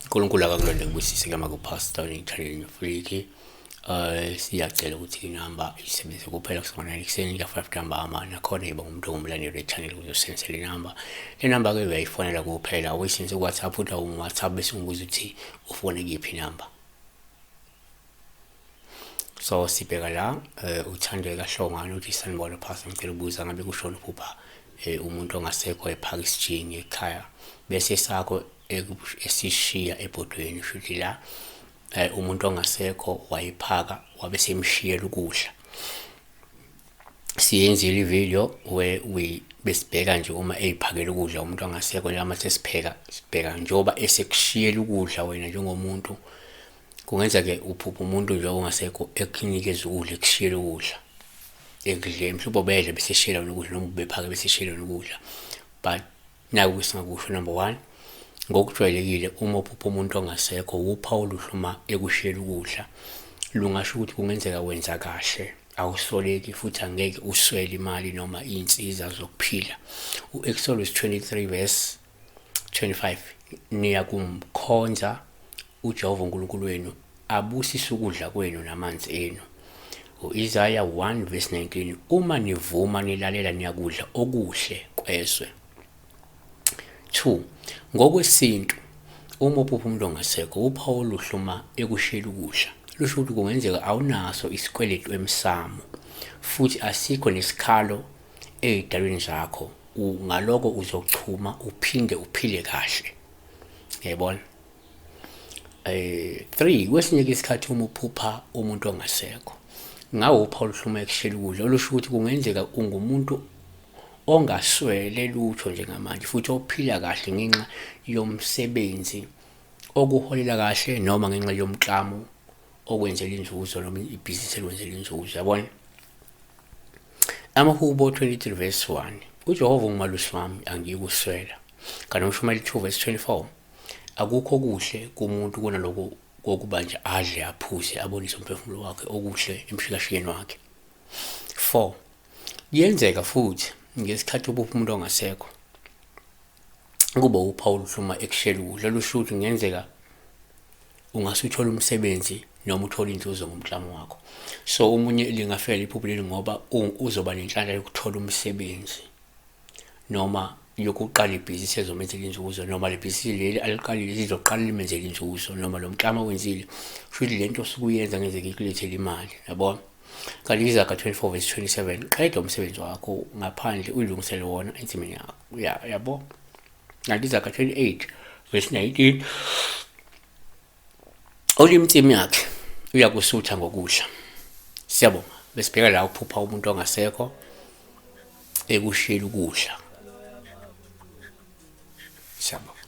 uNkulunkulu akakulonde kubusise kama kuPastor Nithaleni Mfriki. Siyacela ukuthi inamba isebenze kuphela kusuka 9 ekuseni kuya 5 ntambama, nakhona yiba ngumuntu ongumlandeli we-channel ukuze usebenzise le namba. Le namba-ke uyayifonela kuphela, awuyisebenzise ku-WhatsApp, futhi awungu-WhatsApp bese ungibuza ukuthi ufone kuyiphi inamba. So sibheka la uThandeka Hlongwane uthi sanibona Pastor, ngicela ukubuza ngabe kushona uphupha umuntu ongasekho ephaka isijingi ekhaya bese sakho esishiya ebhodweni, shuthi la umuntu ongasekho wayiphaka wabe semshiyela ukudla. Siyenzile ivideo where we besibheka nje uma eyiphakela ukudla umuntu ongasekho, njengoba sesipheka sibheka njengoba esekushiyela ukudla wena njengomuntu. Kungenzeka uphupha umuntu nje ongasekho ekunikeza ukudla, ekushiyela ukudla ekudleni, mhlawumbe ubedla bese eshiyela wena ukudla, noma ubephaka bese eshiyela wena ukudla. But naku esingakusho, number one, ngokujwayelekile uma uphupha umuntu ongasekho wuphawu oluhle uma ekushiyela ukudla, lungasho ukuthi kungenzeka wenza kahle, awusoleki futhi angeke uswele imali noma iy'nsiza zokuphila. U-Exodus 23 verse 25, niyakumkhonza uJehova uNkulunkulu wenu, abusise ukudla kwenu namanzi enu. U-Isaya 1 verse 19, uma nivuma nilalela niyakudla okuhle kwezwe. 2, ngokwesintu uma uphupha umuntu ongasekho uphawu oluhle uma ekushiyela ukudla, lusho ukuthi kungenzeka awunaso isikweletu emsamo futhi asikho nesikhalo ey'dalweni zakho, ngaloko uzochuma uphinde uphile kahle. Yayibona? 3, kwesinye isikhathi uma uphupha umuntu ongasekho ngawo uphawu oluhle uma ekushiyela ukudla, olusho ukuthi kungenzeka ungumuntu ongaswele lutho njengamanje futhi ophila kahle ngenxa yomsebenzi okuholela kahle noma ngenxa yomklamo okwenzela inzuzo noma ibhizinisi elikwenzela inzuzo. Yabona? AmaHubo 23 verse 1, uJehova ungumalusi wami, angiyikuswela. Kanti uMshumayeli 2 verse 24, akukho okuhle kumuntu kunaloko kokuba nje adle aphuze abonise umphefumulo wakhe okuhle emshikashikeni wakhe. 4, kuyenzeka futhi ngesikhathi uphupha umuntu ongasekho kuba uphawu oluhle uma ekushela ukudla, lusho ukuthi kungenzeka ungase uthole umsebenzi noma uthole inzuzo ngomklamo wakho. So omunye lingafela iphupho leli ngoba uzoba nenhlanhla yokuthola umsebenzi noma yokuqala ibhizinisi ezomenzela inzuzo, noma le bhizinisi leli aliqalile lizoqala limenzele inzuzo, noma lo mklamo awenzile kusho ukuthi le nto osuke uyenza ngenzeka ikulethele imali, yabo. Kanti Izaga 24 verse 27, qeda umsebenzi wakho ngaphandle uyilungisele wona ensimini yakho, yabo. Kanti Izaga 28 verse 19, olima insimu yakhe uyakusutha ngokudla. Siyabonga. Besibheka la uphupha umuntu ongasekho ekushiyela ukudla. Siyabonga.